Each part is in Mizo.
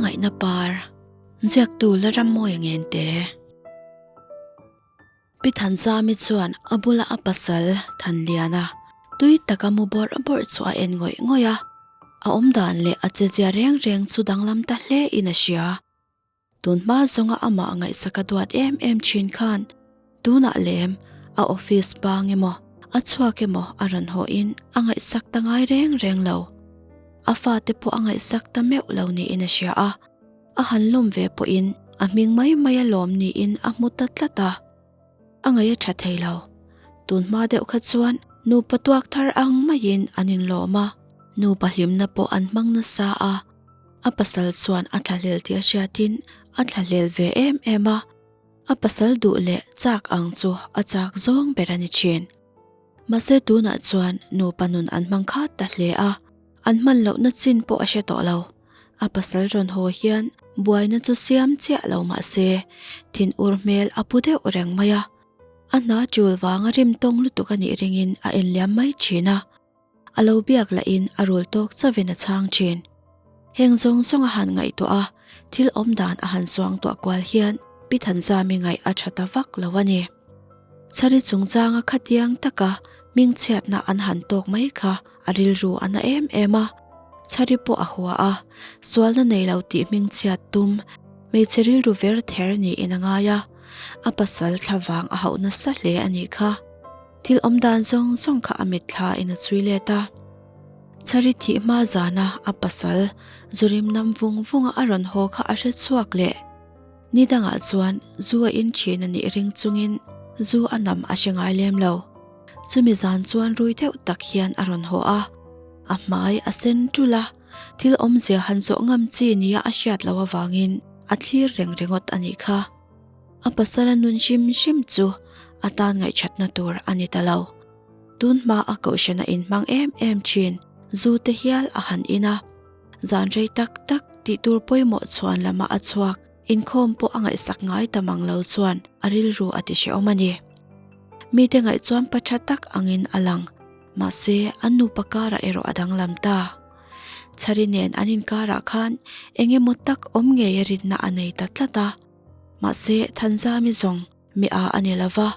Hmangaihna par, ziaktu la Rammawia Ngente. Pi Thanzami chuan a bula a pasal Thanliana tui taka mu bawrh bawrh chu a en ngawih ngawih a, a awmdan leh a chezia reng reng chu danglam ta hle in a hria. Tun hma zawnga amah ngaihsak a duat em em thin khan tunah lem a office bang emaw a chhuak emaw a rawn haw in a ngaihsak ta ngai reng reng lo. A fate pawh a ngaihsak ta meuh lo niin a hria a, a han lawm ve pawhin a hming mai mai a lawm niin a hmu ta tlat a. A ngaih a tha thei lo. Tun hma deuh kha chuan nupa tuak thar ang maiin an inlawm a, nupa hlimna pawh an hmang nasa a. A pasal chuan a thlahlel tih a hriatin a thlahlel ve em em a, a pasal duh leh chak ang chu a chak zawng ber a ni thin. Mahse tunah chuan nupa nun an hmang khat ta hle a, an hman lohna chin pawh a hre tawh lo. A pasal rawn haw hian buaina chu siam chiah lo mah se thinur hmel a pu deuh reng mai a, a hna tul vanga rim tawng lutuk a nih ringin a enliam mai thin a. A lo biak lahin a rul tawk chauhin a chhang thin. Heng zawng zawng a han ngaihtuah a, thil awm dan a han suang tuah kual hian Pi Thanzami ngaih a tha ta vak lo a ni. Chhari chungchanga khatiang taka hmingchhiatna an han tawk mai kha a rilru a na em em a, Chhari pawh a hua a, sualna nei lo tih hmingchhiat tum hmeichhe rilru ver ther niin a ngai a, a pasal thla vang a hauh nasa hle a nih kha. Thil awm dan zawng zawng kha a mitthla in a chhui let a. Chhari thih hma zana a pasal Zurim nam vung vunga a rawn haw kha a hre chhuak leh. Ni dangah chuan zu a in thin a nih ring chungin zu a nam a hre ngai lem lo. Chumi zan chuan rui deuh tak hian a rawn haw a, a hmai a sen tul a, thil awmzia han zawh ngam chi nia a hriat loh avangin a thlir reng ringawt a nih kha. A pasala nun hrim hrim chu a tan ngaihthatna tur a ni ta lo. Tun hma a kohhran a inhmang em em thin, zu te hial a han in a. Zan rei tak tak tih tur pawimawh chhuan lama a chhuak inkhawm pawh a ngaihsak ngai ta mang lo chuan a rilru a ti hrehawm a ni. Mite ngaih chuan pa tha tak angin a lang, mahse an nupa karah erawh a danglam ta. Chhari nen an inkarah khan eng emaw tak awm ngei a rinna a nei ta tlat a. Mahse Thanzami zawng mi a a ni lova,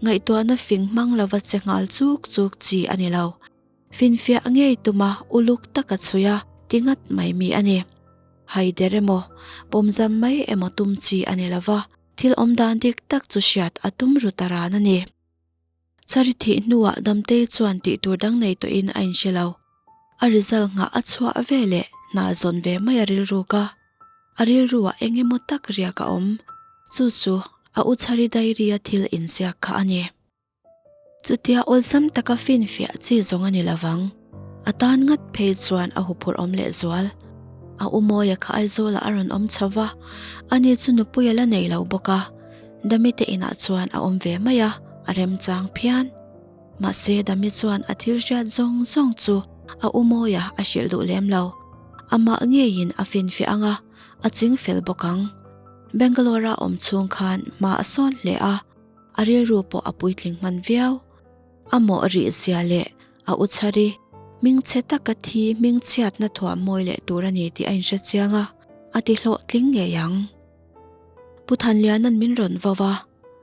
ngaihtuahna fing hmang lova che nghal chuk chuk chi a ni lo. Finfiah ngei tuma uluk taka chhui a ti ngat mai mi a ni. Haider emaw, pawmzam mai emaw tum chi a ni lova, thil awmdan dik tak chu hriat a tum ru ta ran a ni. Chari thih hnuah Damtei chuan tih tur dang nei tawhin a inhre lo. A result nghah a chhuah ve leh hna zawn ve mai a rilruk a. A rilruah eng emaw tak riak a awm. Chu chu a u Chari diary-a thil inziak kha a ni. Chutia awlsam taka finfiah chi zawng a ni lovang. A tan ngat phei chuan a huphurh awm leh zual. A u Mawia kha Aizawlah a rawn awm chho va, ani chu nupui a la nei lo bawk a. Dami te inah chuan a awm ve mai a, a remchang phian. Mahse Dami chuan a thil hriat zawng zawng chu a u Mawia a hrilh duh lem lo. Amah ngeiin a finfiah ang a, a ching fel bawk ang. Bangalore-a awm chhung khan hma a sawn hle a, a rilru pawh a puitling hman viau. A mawh rih zia leh a u chhari hmingchhe taka thi hmingchhiatna thuam mawi leh tur a ni tih a inhre chiang a, a ti hlawhtling ngei ang. Pu Thanliana'n min rawn vau a,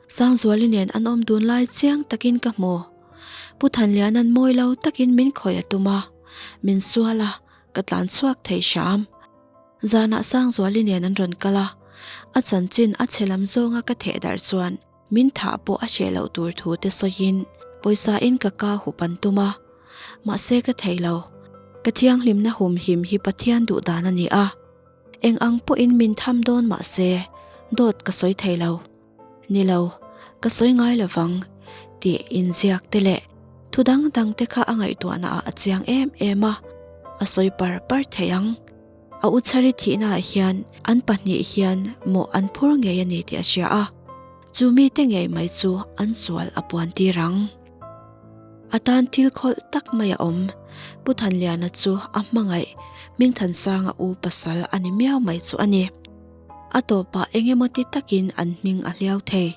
Sangzuali nen an awm dun lai chiang takin ka hmu. Pu Thanliana'n mawi lo takin min khawih a tum a, min sual a, ka tlan chhuak thei hram. Zanah Sangzuali nen an rawn kal a, a chanchin a chhe lam zawnga ka theh darh chuan min thah pawh a hreh loh tur thu te sawiin pawisa in ka ka hup an tum a, mahse ka thei lo. Ka thianghlimna humhim hi Pathian duh dan a ni a. Eng ang pawhin min tham dawn mah se dawt ka sawi thei lo. Ni lo, ka sawi ngai lo vang tih inziak te leh thu dang dang te kha a ngaihtuahna ah a chiang em em a, a sawi par par thei ang. A u chhari thihnaah hian an pahnih hian mawh an phur ngei a ni tih a hria a, chu mite ngei mai chu an sual a puan tir ang. A tan thil khawlh tak mai a awm. Pu Thanliana chu a hmangaih Hmingthansanga u pasal a ni miau mai chu a ni. A tawpah eng emaw ti takin an hming a hliau thei.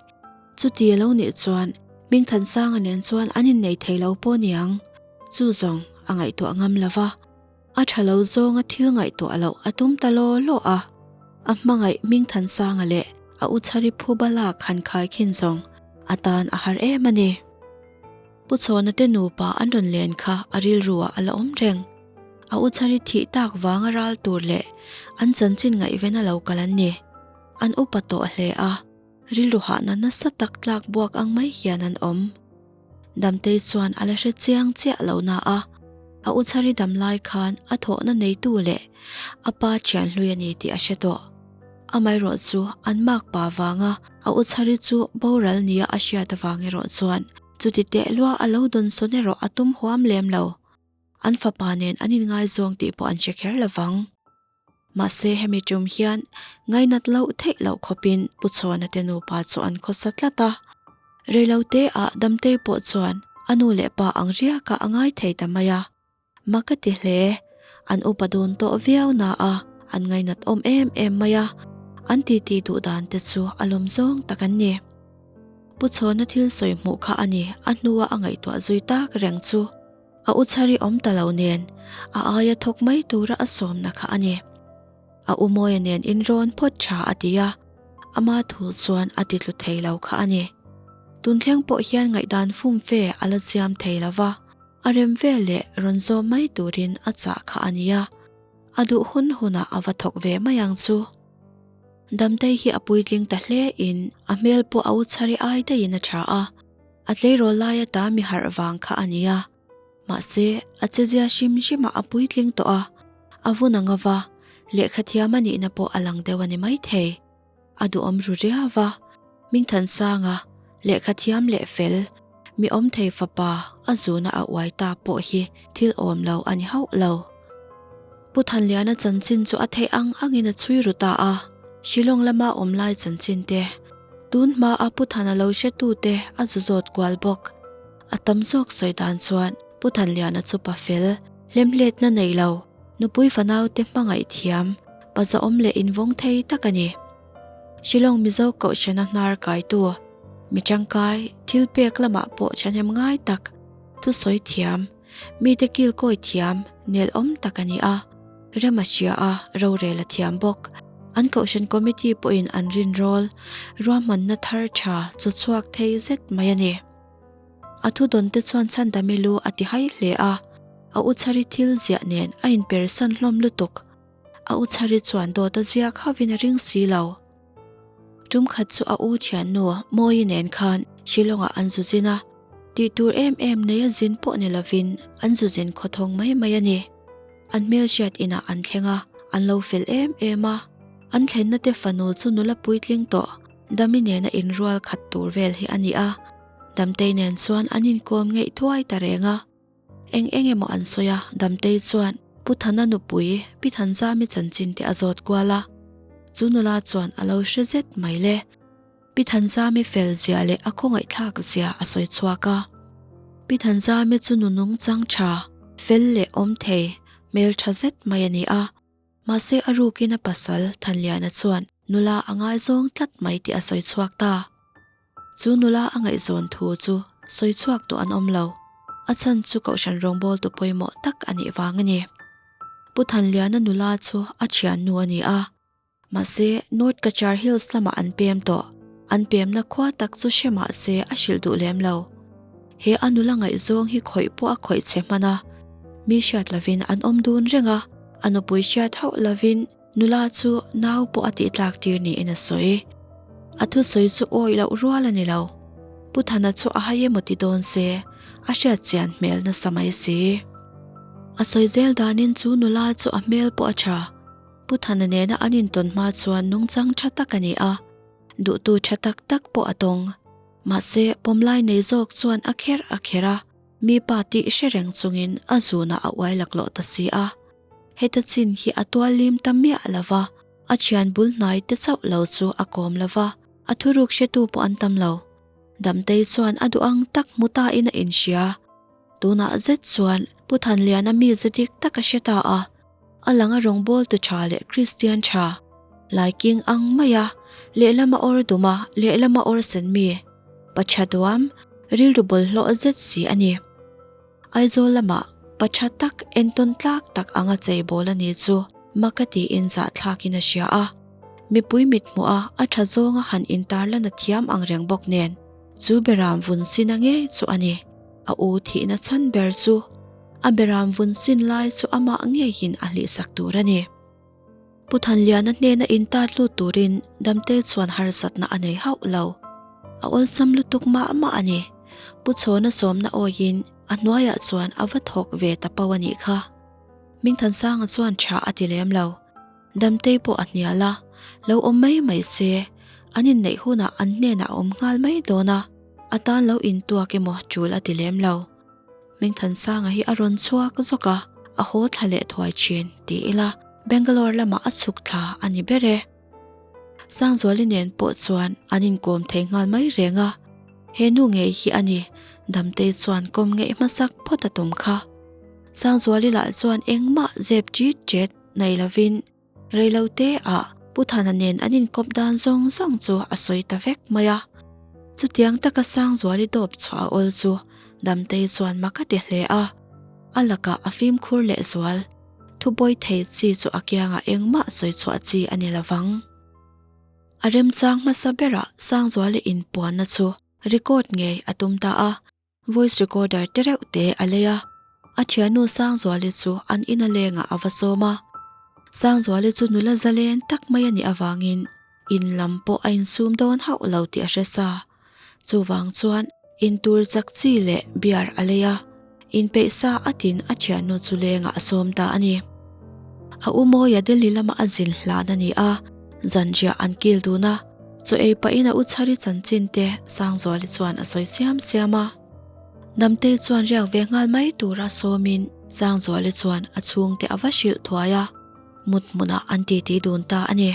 Chuti a lo nih chuan Hmingthansanga nen chuan an innei thei lo pawh niang. Chu zawng a ngaihtuah ngam lo va. A tha lo zawnga thil ngaihtuah loh a tum ta law law a. A hmangaih Hmingthansanga leh a u Chhari phuba lak han khai khin zawng a tan a har em a ni. Pu Chhawna te nupa an rawn len kha a rilru ah a la awm reng. A u Chhari thih tak vanga ral tur leh an chanchin ngaihven a lo kal an ni. An upa tawh hle a, rilru hahna nasa tak tlak buak ang mai hian an awm. Damtei chuan a la hre chiang chiah lo na a, a u Chhari dam lai khan a thawhna neitu leh a pa thian hlui a ni tih a hre tawh. Amaherawh chu an mak pa vanga a u Chhari chu boral nia a hriat avang erawh chuan chuti teh lua a lo dawn sawn erawh a tum huam lem lo. An fapa nen an inngaizawng tih pawh an hre kher lo vang. Mahse hemi tum hian ngainat loh theih loh khawpin Pu Chhuana te nupa chu an khawsa tlat a. Reilote ah Damtei pawh chuan a nu leh pa ang riakah a ngai thei ta mai a. Mak a ti hle. An upa dun tawh viau na a, an ngainat awm em em mai a. An titi duh dan te chu a lawm zawng tak an ni. Pu Chhawna thil sawi hmuh kha a ni, a hnua a ngaihtuah zui tak reng chu. A u chhari awm ta lo nen, a aia thawk mai tura a sawmna kha a ni. A u Mawia nen inrawn phawt tha a ti a, ama thu chuan a ti tlu thei lo kha a ni. Tun thleng pawh hian ngaihdan fumfe a la siam thei lo va, a rem vel leh rawn zawm mai turin a chah kha a nia. A duh hun hunah a va thawk ve mai ang chu. Damtei hi a puitling ta hle in a hmel pawh a u chhari ai daihin a tha a, a tleirawl lai ata mi harh vang kha a nia. Mahse, a chezia hrim hrimah a puitling tawh a, a vun ang ava, lehkha thiam a nihna pawh a lang deuh a ni maithei. A duhawm ru riau va, Hmingthansanga, lehkha thiam leh fel, mi awm thei fapa a zuna a uai ta pawh hi thil awm lo a ni hauh lo. Pu Thanliana chanchin chu a theih ang angin a chhui ru ta a, Shillong lama awm lai chanchin te, tun hmaa Pu Thana lo hretu te a zu zawt kual bawk. A tam zawk sawi dan chuan Pu Thanliana chu pa fel, hlemhletna nei lo, nupui fanaute hmangaih thiam, pa zahawm leh invawng thei tak a ni. Shillong Mizo Kohhrana hnar kaitu, mi tangkai, thil pek lamah pawh thahnem ngai tak, thusawi thiam, mite kilkawi thiam, nelawm tak a ni a, rem a hria a, rorel a thiam bawk. An Kohhran Committee pawhin an rinrawl, ruahmanna thar tha chu chhuak thei zet mai a ni. A thudawn te chuan Chhandami lu a ti hai hle a, a u chhari thil ziah nen a inpersan hlawm lutuk. A u chhari chuan dawt a ziak hauhin a ring si lo. Tum khat chu a u thiannu Mawi nen khan Shillong-ah an zu zin a, tih tur em em nei a zin pawh ni lovin an zu zin khawthawng mai mai a ni. An hmelhriat inah an thleng a, an lo fel em em a. An thlenna te fanu chu nula puitling tawh Dami nena inrual khat tur vel hi a ni a, Damtei nen chuan an inkawm ngeih thuai ta reng a. Eng eng emaw an sawi a, Damtei chuan Pu Thana nupui Pi Thanzami chanchin te a zawt kual a. Chu nula chuan a lo hre zet mai le. Pi Thanzami fel zia leh a khawngaihthlak zia a sawi chhuak a. Pi Thanzami chu nunung chang tha, fel leh awm thei, hmel tha zet mai a ni a. Mahse a rukin a pasal Thanliana chuan nula a ngaizawng tlat mai tih a sawi chhuak ta. Chu nula a ngaihzawn thu chu sawi chhuak tawh an awm lo. A chhan chu Kohhran rawngbawltu pawimawh tak a nih vang a ni. Pu Thanliana nula chu a thiannu a ni a. Mahse North Cachar Hills lamah an pem tawh. An pemna khua tak chu hre mah se a hrilh duh lem lo. He a nula ngaihzawng hi khawih pawh a khawih che hman a. Mi hriat lovin an awm dun reng a, a nupui hriat hauh lovin nula chu nau pawh a tih tlak tir niin a sawi. A thusawi chu awih loh rual a ni lo. Pu Thana chu a hai emaw ti dawn se, a hriat chian hmel nasa mai si. A sawi zel danin chu nula chu a hmel pawh a tha. Pu Thana nena an intawn hma chuan nungchang tha tak a ni a, duhtu tha tak tak pawh a tawng. Mahse, pawmlai nei zawk chuan a kher a kher a, mi pa tih hre reng chungin a zunah a uai laklawh ta si a. Heta chin hi a tual lim ta miah lo va, a thian bul hnai te chauh lo chu a kawm lo va, a thuruk hretu pawh an tam lo. Damtei chuan a duh ang tak hmu tain a inhria. Tunah zet chuan Pu Thanliana mi ze dik tak a hre ta a, a lang a rawngbawltu tha leh Kristian tha, laiking ang maia lehlama awr duma lehlama awr sen mi, pa tha duam, rilru bawlhhlawh zet si a ni. Aizawl lamah pa tha tak entawn tlak tak anga cheibawl a ni chu maka tiin zahthlakin a hria a. Mipui mit hmuh a, a tha zawnga han intarlan a thiam ang reng bawk nen, chu beram vun sin a ngei chu a ni. A u thihna chhan ber chu a beram vun sin lai chu amah ngeiin a hlihsak tur a ni. Pu Thanliana hnena intat lut turin Damte chuan harsatna a nei hauh lo. A awlsam lutuk mah mah a ni. Pu Chhawna sawmna awiin a hnuaiah chuan a va thawk ve ta pau a nih kha. Hmingthansanga chuan tha a ti lem lo. Damtei pawh a hnial a, lo awm mai mai se, an inneih hunah an hnenah a awm nghal mai dawn a, a tan lo intuak emaw tul a ti lem lo. Hmingthansanga hi a rawn chhuak zawk a, a haw thla leh thuai thin ti ila Bangalore lamah a chhuk thla a ni ber e. Sangzuali nen pawh chuan an inkawm thei nghal mai reng a, he nu ngei hi a ni Damtei chuan kawm ngeih hmasak phawt a tum kha. Sangzuali lah chuan engmah zep ṭit ṭet nei lovin Reilote ah Pu Thana nen an inkawp dan zawng zawng chu a sawi ta vek mai a. Chutiang taka Sangzuali dawp chhuah a awl chu Damtei chuan mak a ti hle a. A lakah a fimkhur leh zual. Thubawi thei chi chu a kiangah engmah sawi chhuah chi a ni lovang. A remchang hmasa berah Sangzuali inpuanna chu record ngei a tum ta a. Voice recorder te reuh te a lei a, a thiannu Sangzuali chu an ina lengah a va sawm a. Sangzuali chu nula zalen tak mai a nih avangin in lam pawh a insum dawn hauh lo tih a hre sa. Chuvang chuan intur chak chi leh beer a lei a, inpeih sa atin a thiannu chu lengah a sawm ta a ni. A u Mawia Delhi lama a zin hlan a ni a, zanriah an kil dun a. Chaw ei pahin a u chhari chanchin te Sangzuali chuan a sawi siam siam a. Damtei chuan riak ve nghal mai tura sawmin Sangzuali chuan a chhungte a va hrilh thuai a, mut hmunah an titi dun ta a ni.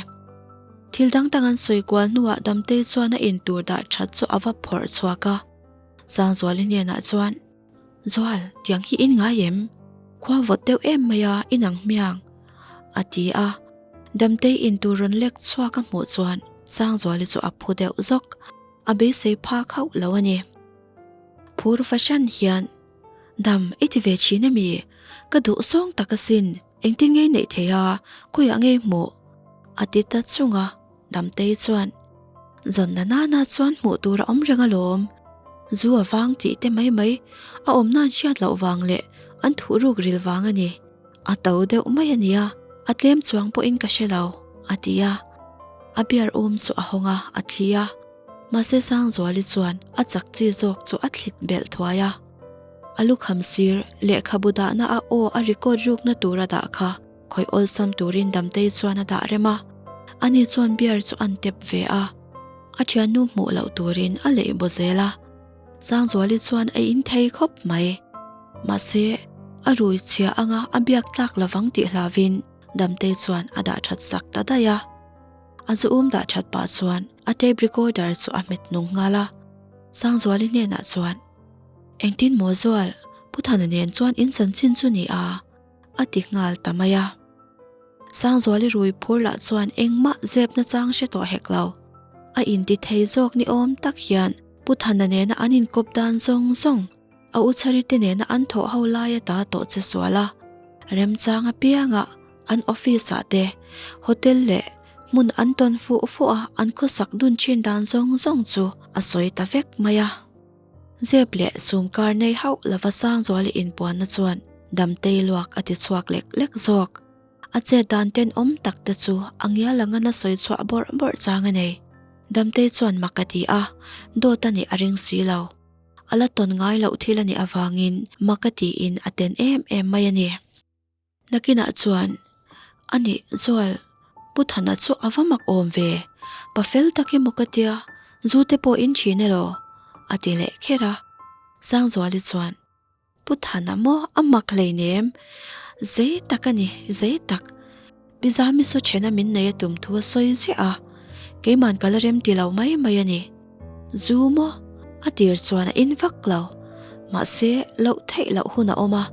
Thil dang dang an sawi kual hnuah Damtei chuan a intur dah that chu a va phawrh chhuak a. Sangzuali hnenah chuan. Zual, tiang hi in ngai em? Khua vawt deuh em mai a, in ang hmiang, a ti a. Damtei in tur rawn lek chhuak a hmuh chuan Sangzuali chu a phu deuh zawk, a beisei phak hauh lo a ni. Phur fahran hian, Dam, i ti ve thin ami? Ka duh zawng tak asin, engtin ngei neih thei a, khawiah ngei hmuh? a ti ta chung a. Damtei chuan, Zawn na nana chuan hmuh tur a awm reng alawm. Zu a vang tih te mai mai a awmna an hriat loh vang leh an thuh ruk ril vang a ni. A to deuh mai a nia, a tlem chuang pawhin ka hre lo, a ti a. A beer um chu a hawng a, a thli a. Mahse Sangzuali chuan a chak chi zawk chu a thlit belh thuai a. A lukham sir lehkhabu dahna a aw a record rukna tur a dah kha. Khawih awlsam turin Damtei chuan a dah rem a, ani chuan beer chu an tep ve a. A thiannu hmuh loh turin a leih baw zel a, Sangzuali chuan a in thei khawp mai. Mahse, a rui chhia anga a biak tlak lovang tih hlauvin Damtei chuan a dah that sak ta daih a. A zu um dah that pah chuan a tape recorder chu a hmet nung nghal a, Sangzuali hnenah chuan, Engtin maw Zual, Pu Thana nen chuan in chanchin chu ni a? a ti nghal ta mai a. Sangzuali rui phur lah chuan engmah zep nachang hre tawh hek lo. A inti thei zawk ni awm tak hian Pu Thana nena an inkawp dan zawng zawng, a u Chharite nena an thawh ho lai ata tawh che sual a. Remchang apianga an office ah te, hotel leh hmun an tawn fuh fuh a an khawsak dun thin dan zawng zawng chu a sawi ta vek mai a. Zep leh sumkar nei hauh lova Sangzuali inpuanna chuan Damtei luak a ti chhuak lek lek zawk. A chet dan tenawm tak te chu a ngial anga na sawi chhuah bawrh bawrh chang a nei. Damtei chuan mak a ti a, dawt a nih a ring si lo. A la tawn ngai loh thil a nih avangin mak a tiin a ten em em mai a ni. Nakinah chuan, A nih, Zual, Pu Thana chu a va mak awm ve, pa fel tak emaw ka tia, zu te pawh in thin elaw? a ti leh kher a. Sangzuali chuan, Pu Thana maw a mak hleinem, zei tak a ni, zei tak. Pi Zami saw thena min nei a tum thu a sawi ziah a, keiman ka la rem ti lo mai mai a ni. Zu maw? A tir chuan a in vak lo. Mahse, loh theih loh hun a awm a.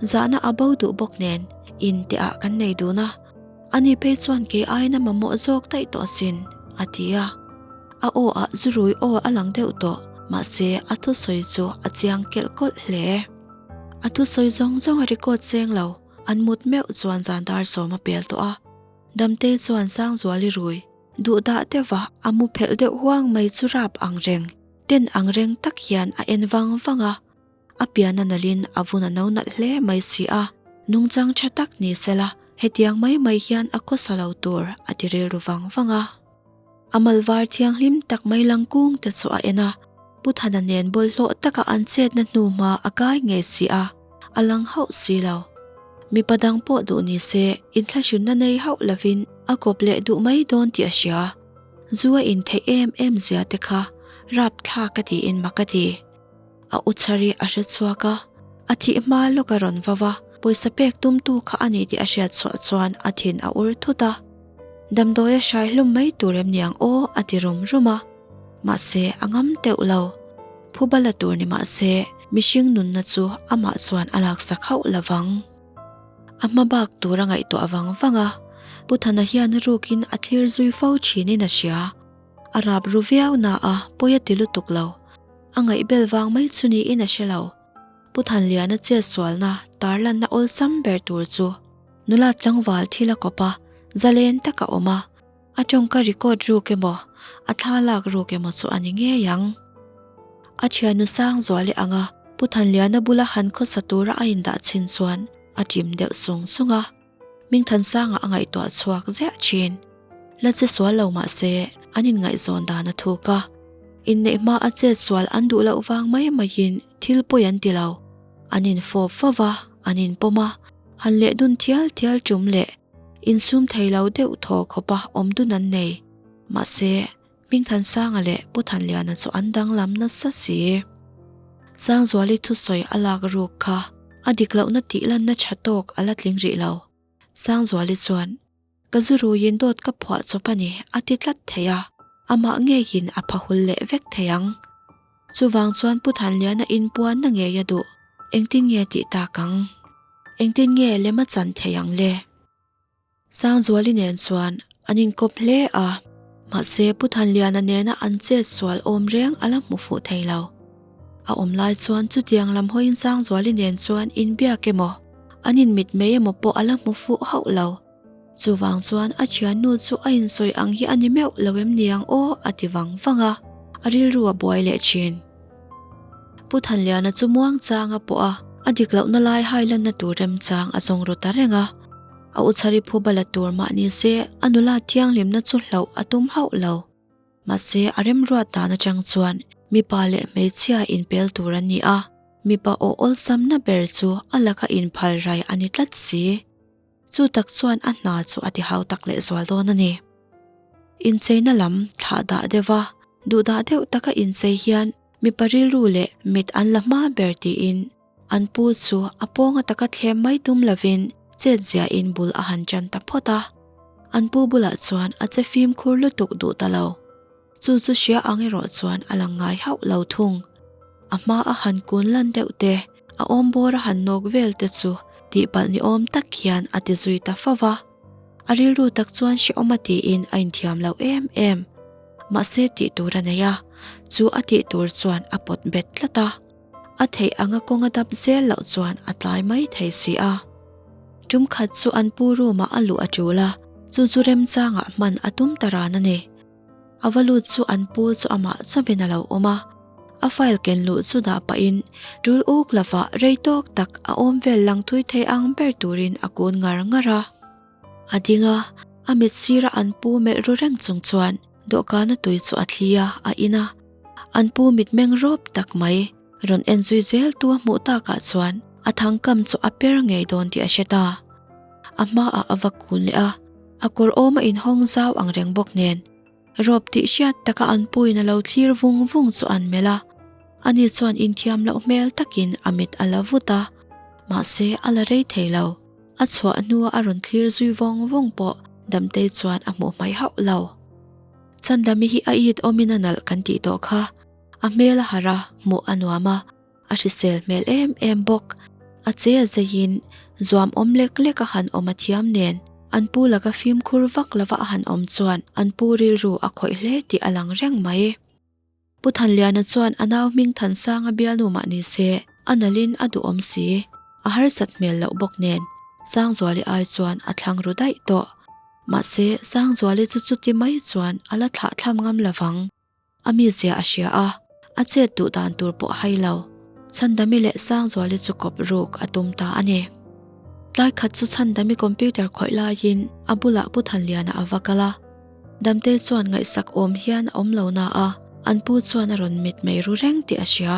Zahna a bo duh bawk nen, in te ah kan nei dun a. Ani phei chuan kei aiin a mamawh zawk daih tawh asin, a ti a. A aw ah zurui aw a lang deuh tawh, mahse a thusawi chu a chiang kelh kawlh hle. A thusawi zawng zawng a record seng lo. An mut meuh chuan zan dar sawm a pel tawh a, Damtei chuan Sangzuali rui. Duhdah deuha a mu phelh deuh huang mai chu rap ang reng, ten ang reng tak hian a en vang vang a. A pian a nalhin a vun a no nalh hle mai si a, nungchang tha tak ni sela hetiang mai mai hian a khawsa lo tur a ti rilru vang vang a. A malvar thianghlim tak mai lang kung te chu a en a, Pu Thana nen bawlhhlawh taka an chetna hnu hma a kai ngei si a, a lang hauh si lo. Mipa dang pawh duh ni se inthlahrunna nei hauh lovin a kawp leh duh mai dawn tih a hria. Zu a intheih em em zia te kha rapthlak a tiin mak a ti. A u chhar i a hre chhuak a, a thih hma lawk a rawn vau a, pawisa pek tumtu kha a ni tih a hriat chhuah chuan a thin a ur thut a. Damdawi a hrai hlum mai tur em niang aw a ti rum rum a, mahse a ngam teuh lo. Phuba la tur ni mahse mihring nunna chu amah chuan a laksak hauh lo vang. A hma bak tur a ngaihtuah vang vang a, Pu Thana hian rukin a thlir zui fo thinin a hria. A rap ru viau na a, pawi a ti lutuk lo. A ngaihbel vang mai chu niin a hre lo. Pu Thanliana chetsualna tarlanna awlsam ber tur chu nula tlangval thil a kawp a, zalen tak a awm a, a tawngka record ruk emaw, a thla lak ruk emaw chu a ni ngei ang. A thiannu Sangzuali anga Pu Thanliana bula han khawsa tura a indah chin chuan a ṭim deuh sung sung a. Hmingthansanga a ngaihtuah chhuak ziah thin. La che sual lo mah se, an inngaihzawn dan a thuk a. Inneih hma a chet sual an duh loh vang mai maiin thil pawi an ti lo. An infawp fo va, an inpawm a, han leh dun thial thial tum leh insum thei lo deuh thaw khawpa awm dun an nei. Mahse, Hmingthansanga leh Pu Thanliana chu an danglam nasa si. Sangzuali thusawi a lak ruk kha a dik lohna tih lanna tha tawk a la tling rih lo. Sangzuali chuan, Ka zu ruiin dawt ka phuah chawp a ni a ti tlat thei a, amah ngeiin a phahul leh vek thei ang. Chuvang chuan Pu Thanliana inpuanna ngei a duh, engtin nge tih tak ang? Engtin nge lem a chan thei ang le? Sangzuali nen chuan an inkawp hle a, mahse Pu Thanliana nena an chet sual awm reng a la hmu fuh thei lo. A awm lai chuan chutiang lam hawiin Sangzuali nen chuan inbiak emaw, an inmit mai emaw pawh a la hmu fuh hauh lo. Chuvang chuan a thiannu chu a insawi ang hi a ni meuh lo em niang aw a ti vang vang a, a rilru a buai leh thin. Pu Thanliana chu muangchang a pawh a, a dik lohna lai hailanna tur remchang a zawng ru ta reng a. A uchhari phu bala tur mah ni se a nula thianghlimna chu hlauh a tum hauh lo. Mahse a remruat dan atang chuan mipa leh hmeichhia inpel tur an ni a, mipa aw awlsamna ber chu a laka inphal rai a ni tlat si. Chu tak chuan a hna chu a ti hau tak leh zual dawn a ni. Incheina lam thlah dah deuh a, duhdah deuh taka inchei hian mipa rilru leh mit an la hma ber tiin An pu chu a pawnga taka thlem mai tum lovin chet ziahin bul a han tan ta phawt a. An pu bulah chuan a che fimkhur lutuk duh ta lo. Chu chu hria ang erawh chuan a lang ngai hauh lo thung. A hma a han kun lan deuh te, a awm bawr a han nawk vel te chu tihpalh ni awm tak hian a ti zui ta fo va. A rilru tak chuan hrehawm a tiin a inthiam lo em em. Mahse tih tur a nei a, chu a tih tur chuan a pawt bet tlat a. A theih anga kawng a dap zel loh chuan a tlai mai thei si a. Tum khat chu an pu room ah a luh a tul a, chu chu remchangah hman a tum ta ran a ni. A va lut chu an pu chu amah chawin a lo awm a, a file ken luh chu dah pahin tul uk lovah rei tawk tak a awm vel lang thui thei ang ber turin a kun ngar ngar a. A ding a, a mit sira an pu melh ru reng chung chuan dawhkana tui chu a thli a, a in a. An pu mitmeng rawp tak mai rawn en zui zel tu a hmuh takah chuan a thangkam chu a per ngei dawn tih a hre ta. A hmaah a va kun leh a, a kawr awm a inhawng zau ang reng bawk nen rawp tih hriat taka an puin a lo thlir vung vung chu an melh a. Ani chuan inthiam loh hmel takin a mit a la vut a, mahse a la rei thei lo. A chhuah hnua a rawn thlir zui vawng vawng pawh Damtei chuan a hmuh hmaih hauh lo. Chandami hi a it awmin a nalh kan tih tawh kha. A hmel a harh a, hmuh a nuam a, a hrisel hmel em em bawk. A che a zeiin zuam awm lek lek a han awm a thiam nen, an pu laka fimkhur vak lova a han awm chuan an pu rilru a khawih hle tih a lang reng mai. Pu Thanliana chuan a nau hming Thansanga bialnu mah ni se, a nalhin a duhawm si, a harsat hmel loh bawk nen, Sangzuali ai chuan a thlang ru daih tawh. Mahse, Sangzuali chu chuti mai chuan a la thlah thlam ngam lo vang. A mizia a hria a, a chet duh dan tur pawh a hai lo. Chhandami leh Sangzuali chu kawp ruk a tum ta a ni. Tlai khat chu Chhandami computer khawih laiin a bulah Pu Thanliana a va kal a. Damte chuan ngaihsak awm hian a awm lo na a, an pu chuan a rawn mit mei ru reng tih a hria.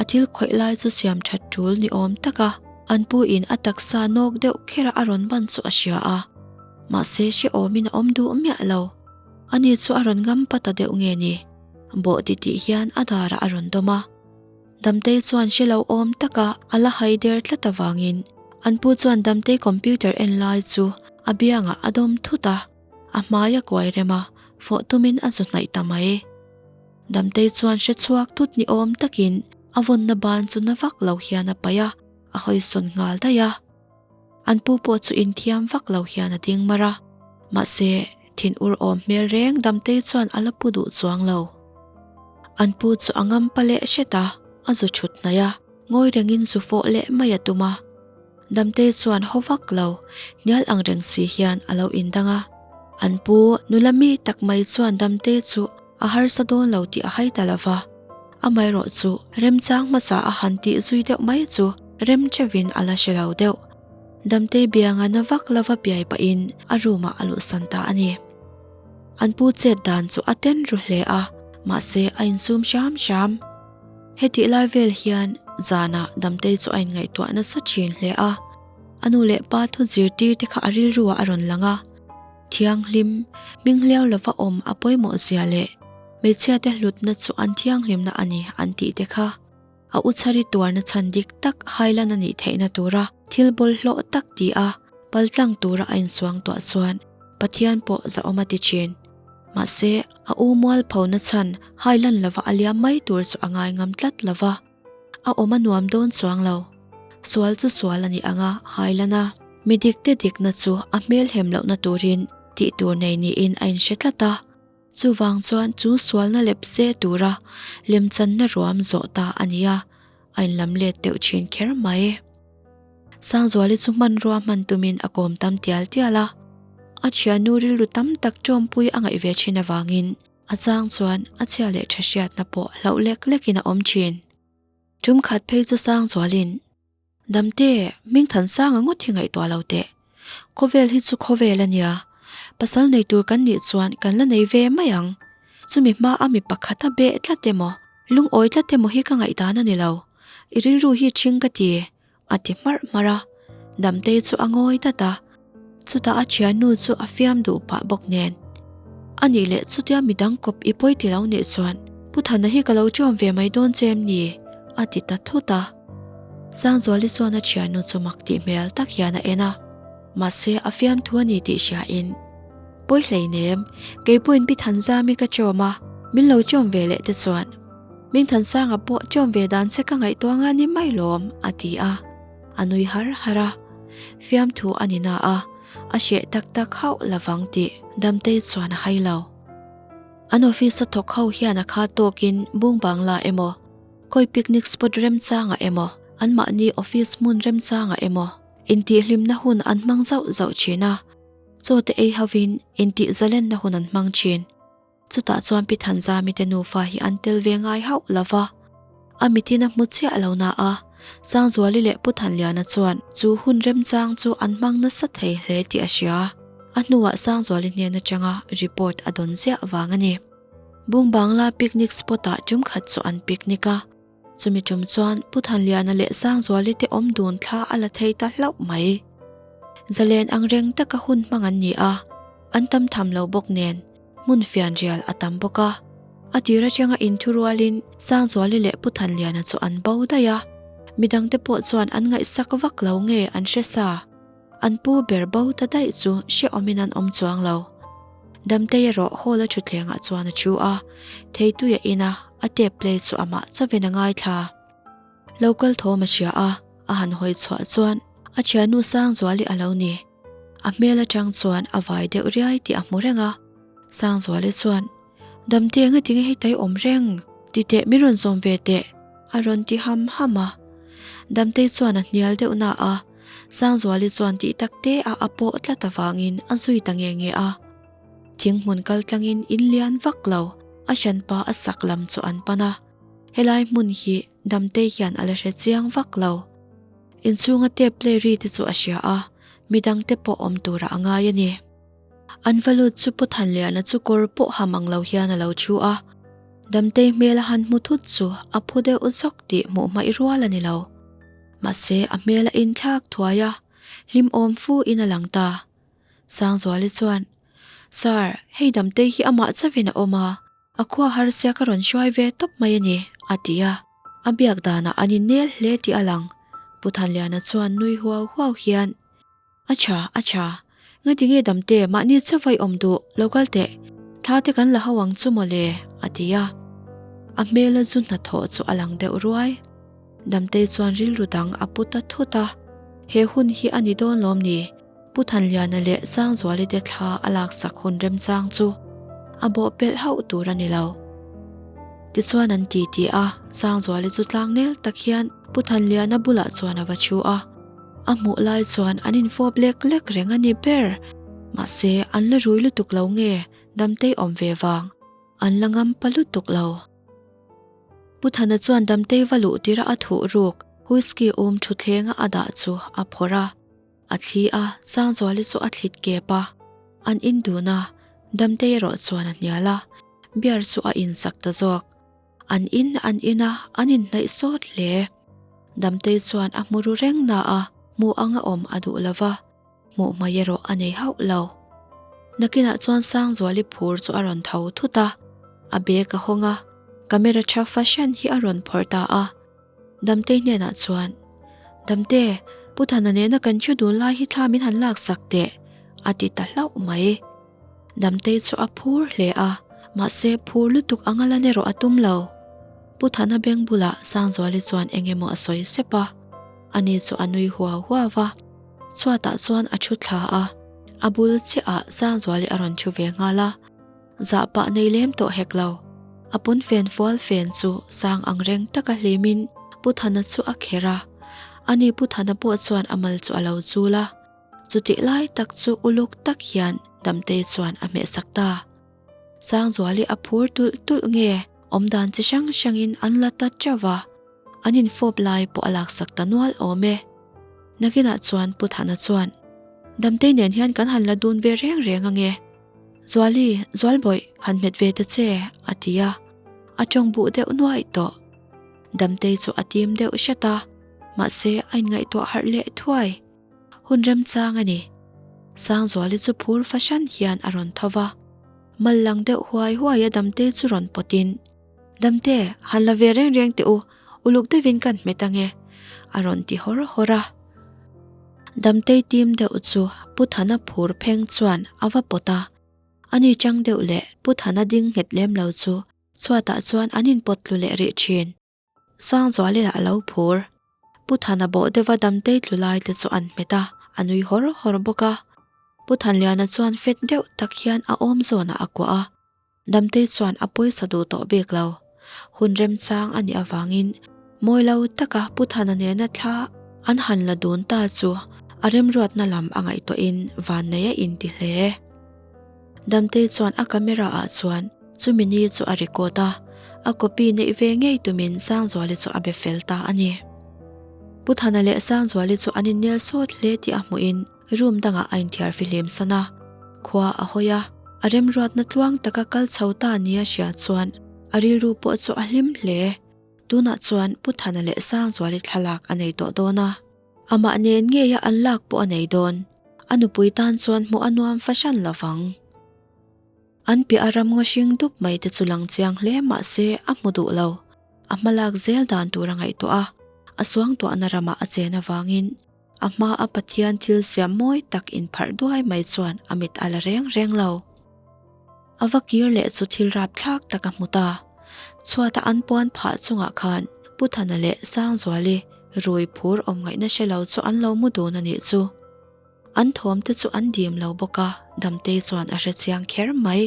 A thil khawih lai chu siam that tul ni awm tak a, an pu in a taksa nawk deuh kher a a rawn ban chu a hria a. Mahse hrehawmin a awm duh miah lo. Ani chu a rawn ngam pa ta deuh nge ni? Bawh ti tih hian a darah a rawn dawm a. Damtei chuan hre lo awm taka a la hai der tlat avangin an pu chuan Damtei computer en lai chu a biangah a dawm thut a, a hmai a kuai rem a, fawh tumin a zu hnaih ta mai. Damtei chuan hre chhuak thut ni awm takin a vawnna ban chu na vak lo hian a paih a, a hawisawn nghal daih a. An pu pawh chu inthiam vak lo hian a ding mar a, mahse thin ur awm hmel reng Damtei chuan a la pu duh chuang lo. An pu chu a ngam pa leh hret a, a zu thut hnaih a, ngawi rengin zu fawh leh mai a tum a. Damtei chuan haw vak lo, hnial ang reng si hian a lo indang a. An pu nula mi tak mai chuan Damtei chu a harsa dawn lo tih a hai ta lo va. Amaherawh chu remchang hmasa a han tih zui deuh mai chu rem chevin a la hre lo deuh. Damtei bianga na vak lova piai pahin a room ah a luhsan ta a ni. An pu chet dan chu a ten ru hle a, mahse a insum hram hram. Hetih lai vel hian zanah Damtei chu a inngaihtuah nasa thin hle a, a nu leh pa thu zirtir te kha a rilru ah a rawn lang a. Thianghlim, hminghliau lova awm a pawimawh zia leh hmeichhiate hlutna chu an thianghlimna a ni an tih te kha a u chhari tuarna chhan dik tak hailan a nih theihna tura thil bawlhhlawh tak ti a paltlang tura a insuang tuah chuan Pathian pawh zahawm a ti thin. Mahse, a u mualphona chhan hailan lova a liam mai tur chu a ngai ngam tlat lova. A awm a nuam dawn chuang lo. Sual chu sual a ni ang a, hailan a. Mi dikte dikna chu a hmel hem lohna turin tih tur nei niin a inhre tlat a. Chuvang chuan chu sualna lep se tura lemchanna ruam zawh ta a ni a, a inlam let deuh thin kher mai. Sangzuali chu hmanrua hman tumin a kawm tam tial tial a. A thiannu rilru tam tak tawmpui a ngaih ve thin avangin A chang chuan a chhia leh tha hriatna pawh hlauh lek lekin a awm thin. Tum khat phei chu sang zualin, Damte, hming than sanga ngawt hi ngaihtuah lo teh. Khawvel hi chu khawvel a nia. Pasal nei tur kan nih chuan kan la nei ve mai ang. Chumi hma a mi pakhat a beh tlat emaw, lungawi tlat emaw hi ka ngaihdan a ni lo. I rilru hi ṭhing ka ti. A ti hmarh hmarh a, Damtei chu a ngawi dat a, chutah a thiannu chu a fiam duh pah bawk nen. A nih leh chutia midang kawp i pawi ti lo nih chuan Pu Thana hi ka lo ṭawm ve mai dawn che em ni? a ti ta thut a. Sangzuali chuan a thiannu chu mak tih hmel tak hian a en a, mahse a fiamthu a ni tih hriain, Pawi hleinem, kei pawhin Pi Thanzami ka ṭawm a, min lo ṭawm ve leh te chuan. Mingthansanga pawh ṭawm ve dan che ka ngaihtuah nga ni mai lawm, a ti a. A nui har har a. Fiamthu a ni na a, a hreh tak tak hauh lovang tih Damtei chuan a hai lo. An office a thawk ho hian a kha tawkin bung bangla emaw, khawi picnic spot remchangah emaw, anmahni office hmun remchangah emaw intihhlimna hun an hmang zauh zauh thin a, chaw te ei hovin intihzalenna hun an hmang thin. Chutah chuan Pi Thanzami te nufa hi an tel ve ngai hauh lo va, a mitin a hmu chiah lo na a, Sangzuali leh Pu Thanliana chuan chu hun remchang chu an hmang nasa thei hle tih a hria. A hnuah Sangzuali hnen atanga report a dawn ziah vang a ni. Bungbangla picnic spot ah tum khat chu an picnic a, chumi tum chuan Pu Thanliana leh Sangzuali te awm dun thla a la thei ta hlauh mai. Zalen angreng taka hun hmang an ni a, an tam tham lo bawk nen, Hmun fianrial a tam bawk a, a tir atanga inthu rualin Sangzuali leh Pu Thanliana chu an bo daih a, midangte pawh chuan an ngaihsak vak lo nge an hre sa. An pu ber bo ta daih chu hrehawmin an awm chuang lo. Damtei erawh hall a thutthlengah chuan a thu a, theitui a in a, a tape play chu amah chauhin a ngaithla. Lo kal thawm a hria a, a han hawi chhuah chuan a thiannu Sangzuali a lo ni. A hmel atang chuan a vai deuh riai tih a hmu reng a. Sangzuali chuan, Damte nga tinge hei tai awm reng? Ti teh min rawn zawm ve teh, a rawn ti ham ham a. Damtei chuan a hnial deuh na a. Sangzuali chuan tih tak te a a pawh tlat avangin a zui ta nge nge a. Thinghmun kal tlangin in lian vak lo, a hranpa a sak lam chu an pan a. Helai hmun hi Damtei hian a la hre chiang vak lo. Inchhunga tape play ri te chu a hria a, midang te pawh awm turah a ngai a ni. An va lut chu Pu Thanliana chu kawr pawh ha mang lo hian a lo thu a. Damtei hmel a han hmu thut chu a phu deuh zawk tih hmuh hmaih rual a ni lo. Mahse a hmel a inthlak thuai a, hlimawm fu in a lang ta. Sangzuali chuan, Sir, hei Damtei hi amah chauhin a awm a, A khua harsia ka rawn hruai ve tawp mai a ni, a ti a. A biak danah an innel hle tih a lang. Pu Thanliana chuan nui huau huau hian, A tha, a tha. Ngati nge damte mahni chauh a i awm duh, lo kal teh. Thla te kan la ho ang chu maw le, a ti a. A hmela zu hnathawh chu a lang deuh ruai. Damtei chuan rilru dang a pu ta thut a, He hun hi a ni dawn lawm ni? Pu Thanliana leh Sangzuali te thla a laksak hun remchang chu a bawhpelh hauh tur a ni lo. Tichuan an ti ti a, Sangzuali chu tlangnel tak hian Pu Thanliana bulah chuan a va thu a. A hmuh lai chuan an infawp lek lek reng a ni ber. Mahse, an la rui lutuk lo nge Damtei awm ve vang an la ngam pa lutuk lo. Pu Thana chuan Damtei va luh tirh a a thuh ruk whisky um thuthlenga a dah chu a phawrh a. A thli a, Sangzuali chu a thlit kep a, an in dun a, Damtei erawh chuan a hnial a, beer chu a insak ta zawk. An in an in a, an inhnaih sawt hle. Damtei chuan a hmu ru reng na a, hmuh anga awm a duh lo va, hmuh hmai erawh a nei hauh lo. Nakinah chuan Sangzuali phur chu a rawn tho thut a, a bag a hawng a, camera tha fahran hi a rawn phawrh ta a. Damtei hnenah chuan, Damte, Pu Thana nena kan thu dun lai hi thla min han laksak teh, a ti ta hlauh mai. Damtei chu a phur hle a, mahse phur lutuk anga lan erawh a tum lo. Pu Thana beng bulah Sangzuali chuan eng emaw a sawi sep a, ani chu a nui huau huau va. Chhuatah chuan a thu thla a, a bul chiahah Sangzuali a rawn thu ve nghal a. Zah pah nei lem tawh hek lo. A pawn fen fual fen chu sang ang reng taka hlimin Pu Thana chu a kher a. Ani Pu Thana pawh chuan a mal chu a lo chul a. Chutih lai tak chu uluk tak hian Damtei chuan a hmehsak ta. Sangzuali a phur tulh tulh nge awmdan chi hrang hrangin an la ta teuh va. An infawp lai pawh a laksak ta nual awm e. Nakinah chuan Pu Thana chuan, Damtei nen hian kan han la dun ve reng reng ange. Zuali, Zualbawih, han hmet ve ta che, a ti a. A tawng buh deuh nuaih tawh. Damtei chu a tim deuh hret a, mahse a inngaihtuah harh leh thuai. Hun remchang a ni. Sangzuali chu phur fahran hian a rawn tho va. Mal lang deuh huai huai a Damtei chu rawn pawtin, Damte, han la ve reng reng teh u, uluk deuhin kan hmet ange, a rawn ti hawr hawr a. Damtei tim deuh chu Pu Thana phur pheng chuan a va pawt a, ani chang deuh leh Pu Thana ding nghet lem lo chu chhuatah chuan an inpawt tlu leh rih thin. Sangzuali lah a lo phur. Pu Thana bawh deuha Damtei tlu lai te chu an hmet a, a nui hawr hawr bawk a. Pu Thanliana chuan fet deuh tak hian a awm zawnah a kuah a. Damtei chuan a pawisa duh tawh bik lo. Hun remchang a nih avangin mawi lo taka Pu Thana nena thla an han la dun ta chu a remruatna lam a ngaihtuahin vannei a inti hle. Damtei chuan a camera ah chuan chumi ni chu a record a, a copy neih ve ngei tumin Sangzuali chu a be fel ta a ni. Pu Thana leh Sangzuali chu an innel sawt hle tih a hmuhin Room dangah a inthiar fihlim san a, khua a hawi a, a remruatna tluang taka kal chho ta nia hria chuan a rilru pawh chu a hlim hle. Tunah chuan Pu Thana leh Sangzuali thlalak a nei tawh dawn a, amah nen ngeia an lak pawh a nei dawn. A nupui tan chuan hmuh a nuam fahran lo vang. An piah a ram ngaw hring dup mai te chu lang chiang hle mah se a hmu duh lo. A hmalak zel dan tur a ngaihtuah a, a suangtuahna ramah a chen avangin A hma a Pathian thil siam mawi tak inpharh duai mai chuan a mit a la reng reng lo. A va kir leh chu thil rapthlak tak a hmu ta. Chhuata an puan phah chungah khan Pu Thana leh Sangzuali rui phur awm ngaihna hre lo chu an lo mu dun a nih chu. An thawm te chu an dim lo bawk a, Damtei chuan a hre chiang kher mai.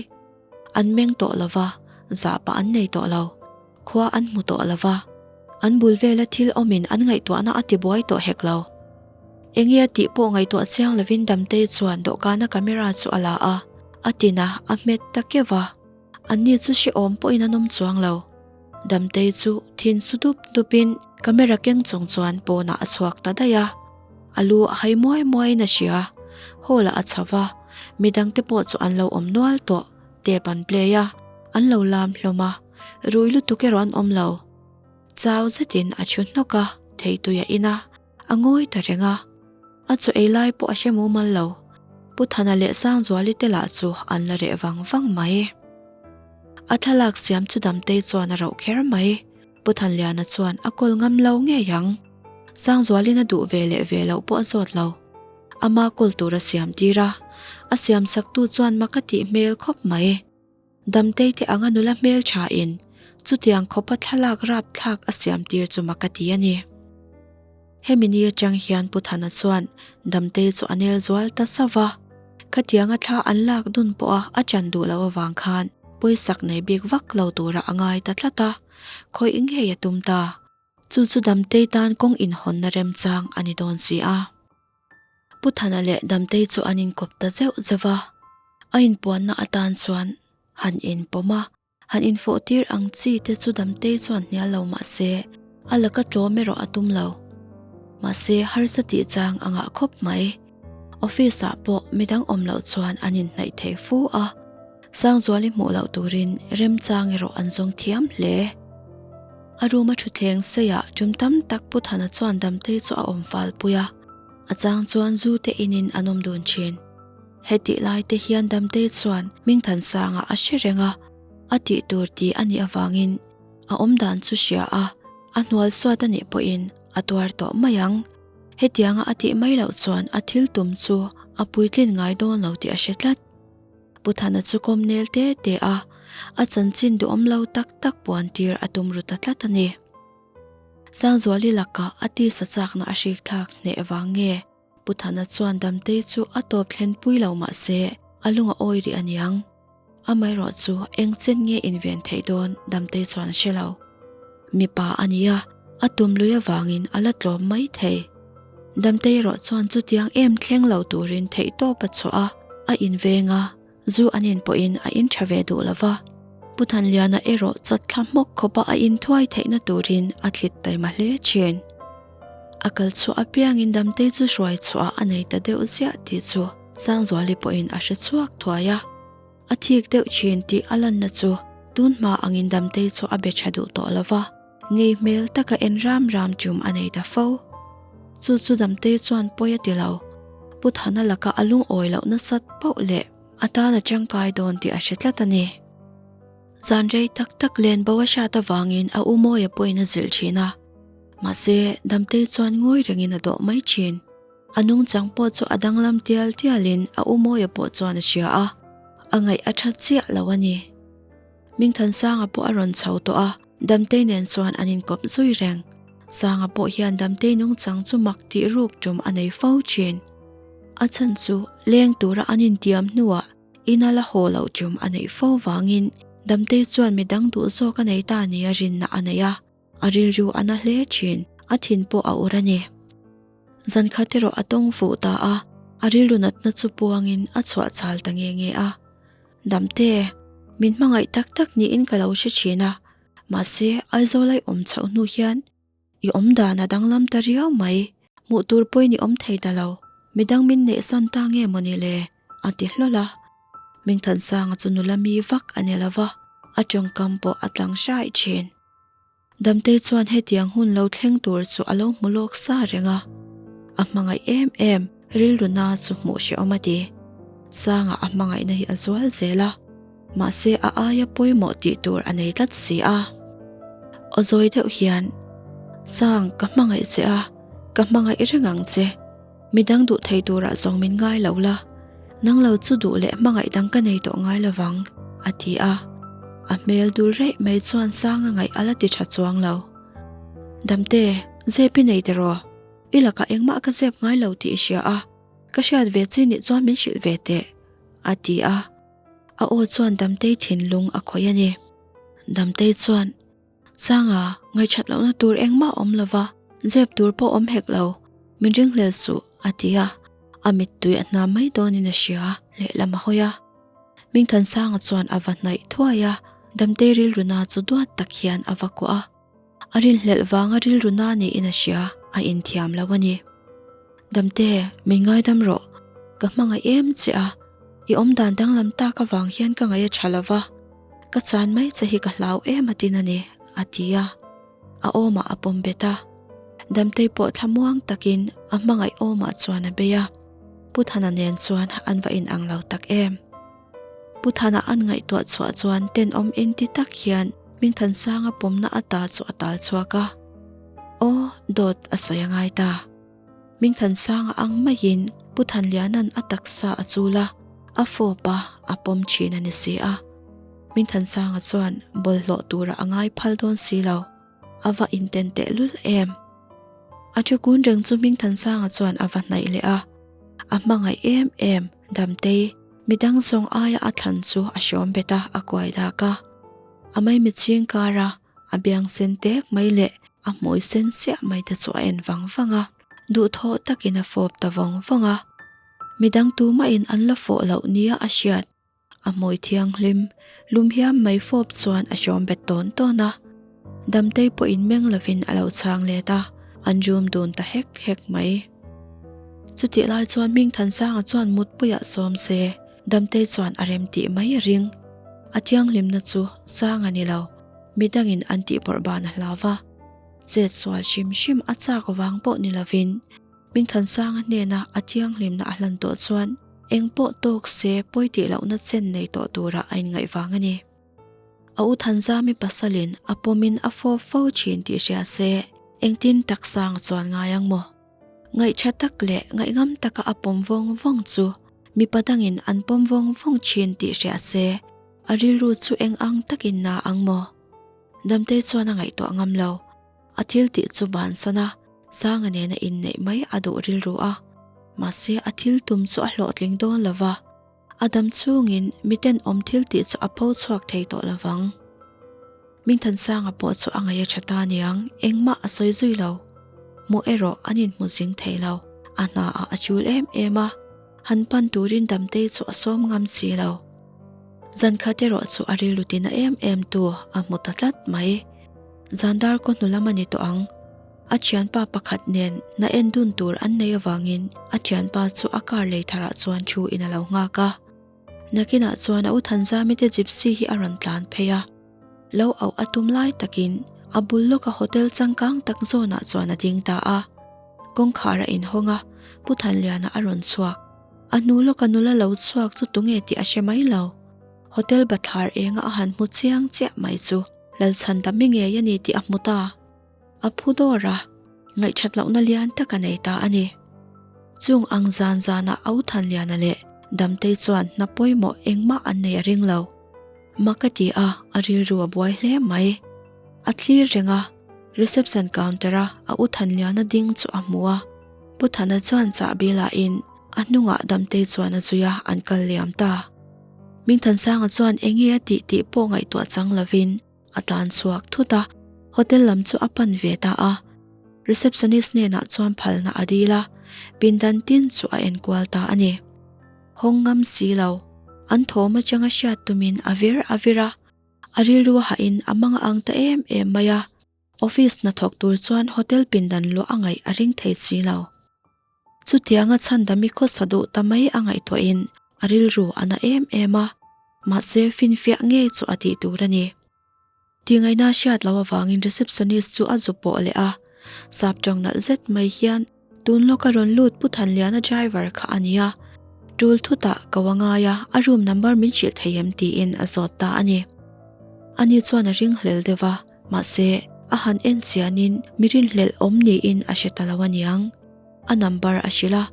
An meng tawh lo va, zahpah an nei tawh lo. Khua an hmu tawh lo va, an bul vela thil awmin an ngaihtuahna a tibuai tawh hek lo. Enge a tih pawh ngaihtuah chiang lovin Damtei chuan dawhkana camera chu a la a, a tin a, a hmet ta keuh a. Anni chu hrehawm pawhin an awm chuang lo. Damtei chu thin su dup dupin camera keng chung chuan pawnah a chhuak ta daih a. A lu a hai muai muaiin a hria. Hall ah a chho va, midangte pawh chu an lo awm nual tawh. Tape an play a, an lo lam hlawm a, rui lutuk erawh an awm lo. Chau zetin a thu hnawk a, theitui a in a, a ngawi ta reng a. A chaw ei lai pawh a hre mumal lo. Pu Thana leh Sangzuali te lah chu an la reh vang vang mai. A thlalak siam chu Damtei chuan a rauh kher mai. Pu Thanliana chuan a kawl ngam lo ngei ang. Sangzualin a duh ve leh ve loh pawh a zawt lo. Ama kawl tur a siam tir a, a siam saktu chuan mak a tih hmel khawp mai. Damtei te anga nula hmel tha in chutiang khawpa thlalak rap thlak a siam tir chu mak a ti a ni. Hemi ni atang hian Pu Thana chuan Damtei chu a nel zual ta sauh va, khatianga thla an lak dun pawha a chan duh loh avang khan pawisak nei bik vak lo tura a ngai ta tlat a, khawih ngei a tum ta. Chu chu Damtei tan kawng inhawnna remchang a ni dawn si a. Pu Thana leh Damtei chu an inkawp ta zeuh zeuh va, a inpuanna atan chuan han inpawm a, Han infawh tir ang chi te chu Damtei chuan hnial lo mah se, a laka tlawm erawh a tum lo. Mahse, harsa tih chang a ngah khawp mai. Office ah pawh midang awm loh chuan an inhnaih thei fu a, Sangzuali hmuh loh turin remchang erawh an zawng thiam hle. A room a thutthleng seiah tum tam tak Pu Thana chuan Damtei chu a awm fal pui a, a chang chuan zu te inin an awm dun thin. Hetih lai te hian Damtei chuan Hmingthansanga a hre reng a, a tih tur tih a nih avangin a awmdan chu hria a, a hnual suat a nih pawhin a tuar tawh mai ang. Hetianga a tih mai loh chuan a thil tum chu a puitlin ngai dawn lo tih a hre tlat. Pu Thana chu kawm nel te te a, a chanchin duhawm lo tak tak puan tir a tum ru ta tlat a ni. Sangzuali lakah a tisa chakna a hrik thlak hneh vang nge? Pu Thana chuan Damtei chu a tawp thlen pui lo mah se a lung a awi rih aniang. Amaherawh chu eng chen nge inven theih dawn Damtei chuan a hre lo. Mipa a ni a, a tum lui avangin a la tlawm mai thei. Damtei erawh chuan chutiang em thleng lo turin theihtawp a chhuah a, a inveng a, Zu an in pawhin a in tha ve duh lo va, Pu Thanliana erawh chawt thla hmawk khawpa a in thuai theihna turin a thlit taima hle thin. A kal chhuah apiangin Damtei chu hruai chhuah a nei ta deuh ziah tih chu Sangzuali pawhin a hre chhuak thuai a. A thik deuh thin tih a lanna chu tun hma angin Damtei chu a be tha duh tawh lo va, ngei hmel taka en ram ram tum a nei ta fo. Chu chu Damtei chuan pawi a ti lo. Pu Thana laka a lungawi loh nasat pauh leh a tan a tangkai dawn tih a hre tlat a ni. Zan rei tak tak len bo a hriat avangin a u Mawia pawhin a zilh thin a. Mahse, Damtei chuan ngawi rengin a dawh mai thin. A nungchang pawh chu a danglam tial tialin a u Mawia pawh chuan a hria a, a ngaih a tha chiah lo a ni. Mingthansanga pawh a rawn chho tawh a, Damtei nen chuan an inkawp zui reng. Sanga pawh hian Damtei nungchang chu mak tih ruk tum a nei fo thin. A chhan chu leng tura an intiam hnuah ina la haw loh tum a neih fo vangin Damtei chuan midang duh zawk a nei ta nia rinna a nei a, a rilru a na hle thin, a thin pawh a ur a ni. Zan khat erawh a tawng fuh ta a, a rilru natna chu puangin a chhuah chal ta nge nge a. Damte, min hmangaih tak tak niin ka lo hre thin a, mahse Aizawl a i awm chhoh hnu hian i awm dan a danglam ta riau mai, hmuh tur pawhin i awm thei ta lo, midang min neihsan ta nge mawni le? a ti hlawl a. Mingthansanga chu nula mi vak a ni lo va, a tawngkam pawh a tlang hraih thin. Damtei chuan hetiang hun lo thleng tur chu a lo hmu lawk sa reng a, a hmangaih em em rilru na chu hmuh hrehawm a ti. Sanga a hmangaihna hi a zual zel a, mahse a aia pawimawh tih tur a nei tlat si a. Aw zawi deuh hian, Sang, ka hmangaih che a, ka hmangaih reng ang che. Midang duh thei turah zawng min ngai lo la, nang lo chu duh leh hmangaih dang ka nei tawh ngai lovang, a ti a. A hmel dul reih mai chuan Sanga ngaih a la ti tha chuang lo. Damte, zep i nei tiraw? I lakah engmah ka zep ngai lo tih i hria a, ka hriat ve chi nih chuan min hrilh ve teh, a ti a. A aw chuan Damtei thinlung a khawih a ni. Damtei chuan. Sanga, ngaihchat lohna tur engmah awm lova, zep tur pawh awm hek lo, min ringhlel suh, a ti a, a mittui a hnam mai dawnin a hria, lehlam a hawi a. Hmingthansanga chuan a va hnaih thuai a, Damtei rilru na chu duat tak hian a va kuah a. A rinhlelh vanga rilru na niin a hria, a inthiam lo a ni. Damte, min ngaidam rawh, ka hmangaih em che a, i awmdan danglam tak avang hian ka ngaih a tha lo va, ka chan mai che hi ka hlau em a tin a ni, a ti a. A awmah a pawm bet a. Damtei pawh thlamuang takin a hmangaih awmah chuan a bei a. Pu Thana nen chuan an va inang lo tak em. Pu Thana an ngaihtuah chhuah chuan tenawm inti tak hian Hmingthansanga pawmna ata chu a tal chhuak a. Aw, dawt a sawi a ngai ta. Hmingthansanga ang maiin Pu Thanliana'n a taksa a chul a, a fawp a, a pawm thin a ni si a. Hmingthansanga chuan bawlhhlawh tura a ngai phal dawn si lo. A va inten tehlul em? A thu kun reng chu Hmingthansanga chuan a va hnaih leh a. A hmangaih em em, Damtei, midang zawng aia a thlan chu a hrawm bet a, a kuai dak a. A maimichhing kara a biang sen tek mai leh a hmui sen siah mai te chu a en vang vang a. Duhthawh takin a fawp ta vawng vawng a. Midang tumahin an la fawh loh nia a hriat. A hmui thianghlim, lum hiam mai fawp chuan a hrawm bet tawn tawn a. Damtei pawhin meng lovin a lo chhang let a, an rum dun ta hek hek mai. Chutih lai chuan Hmingthansanga chuan mutpuiah sawm se, Damtei chuan a rem tih mai a ring. A thianghlimna chu sang a ni lo, midangin an tihbawrh ban a hlau va. Chet sual hrim hrim a chak vang pawh ni lovin, Hmingthansanga hnena a thianghlimna a hlan tawh chuan eng pawh tawk se pawi tih lohna chen nei tawh turah a inngaih vang a ni. A u Thanzami pasalin a pawmin a fawp fo thin tih hria se engtin taksang chuan ngai ang maw? Ngaihṭha tak leh ngaihngam taka a pawm vawng vawng chu mipa dangin an pawm vawng vawng thin tih hria se a rilru chu eng ang takin na ang maw? Damtei chuan a ngaihtuah ngam lo. A thil tih chu bansan a, Sanga nena inneih mai a duh rilru a. Mahse a thil tum chu a hlawhtling dawn lo va, a dam chungin miten awm thil tih chu a pho chhuak thei tawh lo vang. Minthansanga pawh chu a ngaih a tha ta niang, engmah a sawi zui lo. Hmuh erawh an inhmu zing thei lo, a hna ah a chul em em a, han pan turin Damtei chu a sawm ngam si lo. Zan khat erawh chu a rilru tina em em tu a hmu ta tlat mai. Zan dar kaw hnu lam a ni tawh ang. A thianpa pakhat nen na en dun tur an nei avangin a thianpa chu a car lei tharah chuan thu in a lo nghak a. Nakinah chuan a u Thanzami te gypsy hi a rawn tlan phei a. Lo auh a tum lai takin a bul lawka hotel changkang tak zawnah chuan a ding ta a. Kawngkhar a inhawng a, Pu Thanliana a rawn chhuak. A hnu lawka nula lo chhuak chu tunge tih a hre mai lo. Hotel bathlar enga a han hmu chiang chiah mai chu Lalchhan ta mi ngei a ni tih a hmu ta. A phu dawr a, ngaihṭhat lohna lian tak a nei ta a ni. Chung ang zan zanah Au Thanliana leh Damtei chuan hna pawimawh engmah an nei a ring lo. Mak a ti a, a rilru a buai hle mai. A thlir reng a, reception counter-a a U Thanliana ding chu a hmu a. Pu Thana chuan chahbi lahin a hnungah Damtei chuan a zui a, an kal liam ta. Mingthansanga chuan eng nge a tih tih pawh ngaihtuah chang lovin a tlan chhuak thut a, hotel lam chu a pan ve ta a. Receptionist hnenah chuan phalna a dil a, pindan tin chu a enkual ta a ni. Hawng ngam si lo, an thawm atanga hriat tumin a vir a vir a, a rilru hahin a mang a ang ta em em mai a. Office hnathawk tur chuan hotel pindan luah a ngaih a ring thei si lo. Chutianga chhandami khawsa duh ta mai a ngaihtuahin a rilru a na em em a, mahse finfiah ngei chu a tih tur a ni. Tingaihna hriat loh avangin receptionist chu a zu pawh leh a, sap tawng nalh zet mai hian tun lawka rawn lut Pu Thanliana driver kha a ni a, tul thutah ko a ngai a, a room number min hrilh thei em tiin a zawt ta a ni. Ani chuan a ringhlel deuh a, mahse a han en chianin mi rinhlelh awm niin a hre ta lo a niang. A number a hrilh a,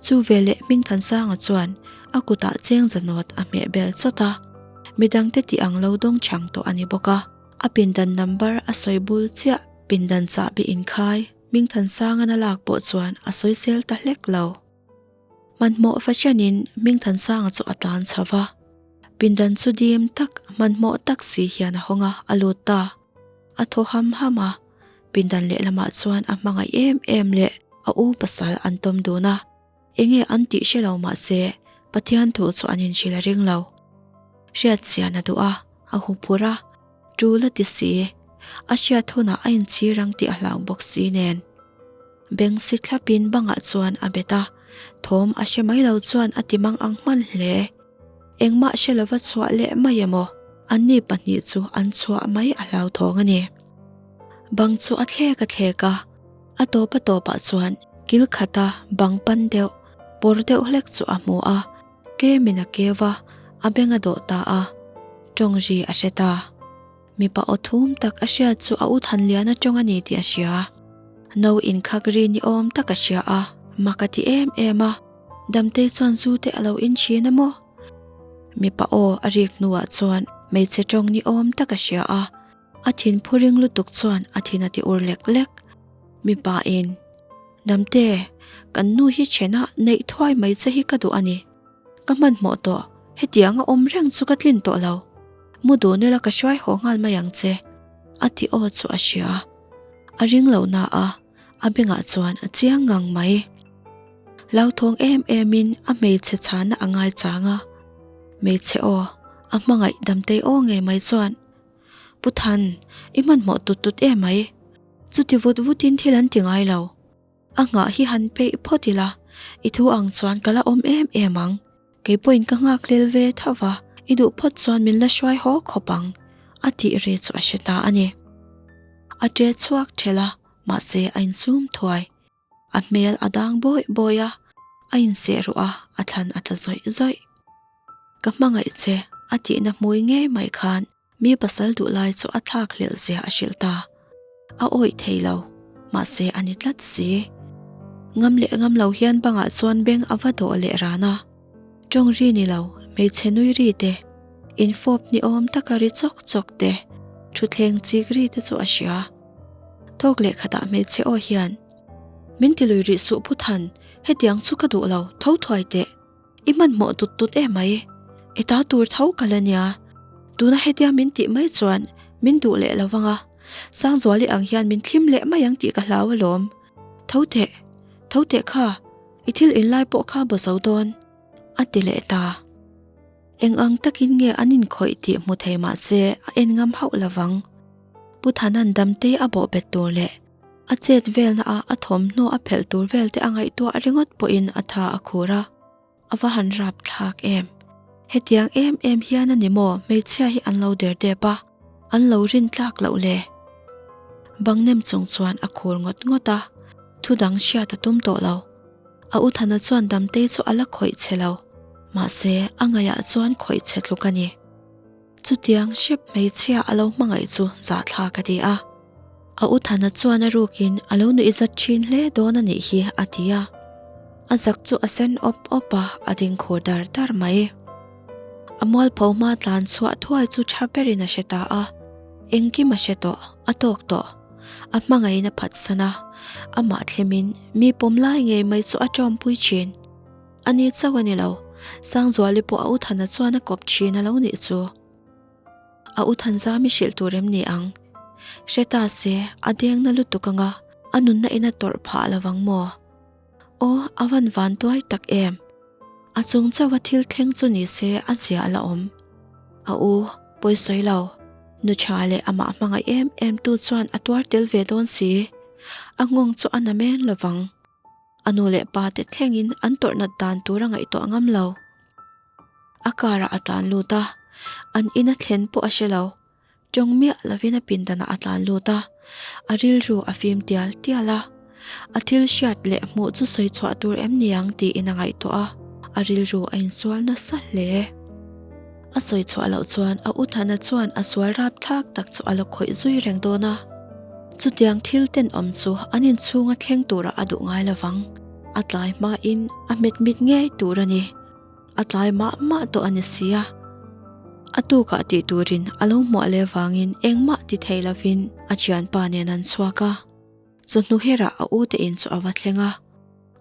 chu veleh Hmingthansanga chuan a kutah cheng zanawt a hmeh bel chawt a, midangte tih ang lo dawng chhang tawh a ni bawk a, a pindan number a sawi bul chiah pindan chahbi inkhai Hmingthansangan a lak pawh chuan a sawisel ta hlek lo. Hmanhmawh fahranin Hmingthansanga chu a tlan chho va, pindan chu dim tak hmanhmawh tak si hian a hawng a, a lut ta. A thaw ham ham a, pindan lehlamah chuan a hmangaih em em leh. A u pasal an tawm dun a, enge an tih hre lo mah se Pathian thu chu an inhrilh a ring lo. Hriat chian a duh a, a huphurh a, tul a ti si. A hriat hunah a inchhir ang tih a hlau bawk si nen. Beng si thlapin bangah chuan a bet a, thawm a hre mai lo chuan a ti mang ang hman hle. Engmah hre lova chhuah leh mai emaw, anni pahnih chu an chhuah mai a hlauthawng a ni. Bang chu a thlek a thlek a, a tawp a tawpah chuan kil khata bang pan deuh, pawr deuh hlek chu a hmu a, tlemin a keu a, a beng a dawh ta a, tawng ri a hre ta. Mipa aw thum tak a hriat chu a u Thanliana tawng a ni tih a hria. No inkhak ri ni awm tak a hria a, mak a ti em em a, Damtei chuan zu te a lo in thin a maw? Mipa aw a rik hnuah chuan hmeichhe tawng ni awm tak a hria a, a thin phu ring lutuk chuan a thin a ti ur lek lek. Mipa in, Damte, kan nu hi thena neih thuai mai che hi ka duh a ni. Ka hmanhmawh tawh, hetiang a awm reng chu ka tlin tawh lo. Mu dun ila ka hruai haw nghal mai ang che, a ti aw chu a hria. A ring lo na a, a bengah chuan a chiang ngang mai. Hlauthawng em emin a hmeichhe chhana a ngai chang a, hmeichhe aw, a hmangaih damtei aw ngei mai chuan, Pu Than, i hmanhmawh tut tut em mai. Chuti vut vutin thil an ti ngai lo. A nghah hi han peih phawt ila, i thu ang chuan ka la awm em em ang. Kei pawhin ka nghak lel ve tho va, i duh phawt chuan min la hruai haw khawp ang, a tih ri chu a hre ta a ni. A ṭe chhuak ṭhelh a, mahse a insum thuai. A hmel a dang bawih bawih a, a inseh ruh a, a thlan a tla zawih zawih. Ka hmangaih che, a tihna hmui ngei mai khan Mi pasal duh lai chu a thlak hlelh zia a hrilh ta. A awih thei lo, mahse a ni tlat si. Ngam leh ngam lo hian bangah chuan beng a va dawh leh ran a. Tawng ri ni lo, hmeichhe nui ri te, infawp ni awm taka ri chawk chawk te, thutthleng chik ri te chu a hria. Thawk leh khatah hmeichhe aw hian, Min ti lui rih suh Pu Than, hetiang chu ka duh lo, tho thuai teh. I hmanhmawh tut tut em mai. I ta tur tho ka la nia. Tuna hetia min tih mai chuan min duh leh lo vang a. Sangzuali ang hian min thlim leh mai ang tih ka hlau alawm. Tho teh, tho teh kha, i thil inlai pawh kha baw zo dawn, a ti leh ta. Eng ang takin nge an inkhawih tih hmu thei mah se a en ngam hauh lo vang. Pu Thana'n Damtei a bawhbet tur leh A chet velna a a thawmhnaw a phelh tur vel te a ngaihtuah ringawt pawhin a tha a khur a, a va han rap thlak em. Hetiang em em hian a ni maw hmeichhia hi an lo der dep a, an lo rin tlak loh le. Bang nem chung chuan a khur ngawt ngawt a, thu dang hriat a tum tawh lo. A u Thana chuan Damtei chu a la khawih che lo, mahse a ngaihah chuan khawih che tluk a ni. Chutiang hrep hmeichhia a lo hmangaih chu zahthlak a ti a. A u Thana chuan a rukin a lo nuih zat thin hle dawn a nih hi a ti a. A zak chu a sen awp awp a, a ding khur dar dar mai. A mualpho hma tlan chhuah thuai chu tha berin a hre ta a. Engkim a hre tawh, a tawk tawh. A hmangaihin a phatsan a, amah thlimin mi pawm lai ngei mai chu a tawmpui thin. A ni chauh a ni lo, Sangzuali pawh a u Thana chuan a kawp thin a lo nih chu. A u Thanzami hrilh tur em ni ang? Hre ta se, a deng na lutuk anga a nunna in a tawrh phah lo vang maw? Aw, a van van tuai tak em! A chung chauh a thil thleng chu ni se a zia a la awm. A u, pawisawi lo, nu tha leh amah hmangaih em em tu chuan a tuar tel ve dawn si. A nghawng chu a na men lo vang. A nu leh pa te thlengin an tawrh nat dan tur a ngaihtuah ngam lo. A car ah a tlan lut a, an in a thlen pawh a hre lo. Tawng miah lovin a pindanah a tlan lut a, a rilru a fim tial tial a. A thil hriat leh hmuh chu sawi chhuah tur em ni ang tiin a ngaihtuah a, a rilru a insual nasa hle. A sawi chhuah loh chuan a u Thana chuan a sual rapthlak tak chu a la khawih zui reng dawn a. Chutiang thil tenawm chu an inchhunga thleng turah a duh ngai lo vang. A tlai hmain a hmet mit ngei tur a ni. A tlai mah mah tawh a ni si a. A tukah tih turin a lo hmuah leh vangin engmah ti thei lovin a thianpa nen an chhuak a. Chawhnu herah a ute in chu a va thleng a.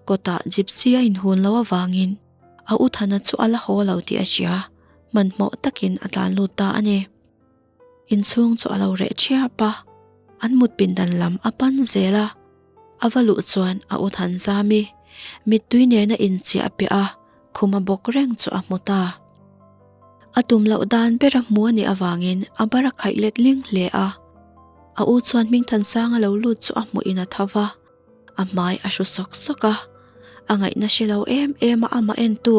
Kawtah gypsy a inhun loh avangin A u Thana chu a la haw lo tih a hria, hmanhmawh takin a tlan lut ta a ni. Inchhung chu a lo reh ṭhiap a, an mut pindan lam a pan zel a. A va luh chuan a u Thanzami mittui nena inchiah piah a khuma bawk reng chu a hmu ta. A tum loh dan bera hmu a nih avangin a bar a khaih let ling hle a. A u chuan Hmingthansanga lo lut chu a hmuhin a tho va, a hmai a hru sawk sawk a. A ngaihna hre lo em em a amah entu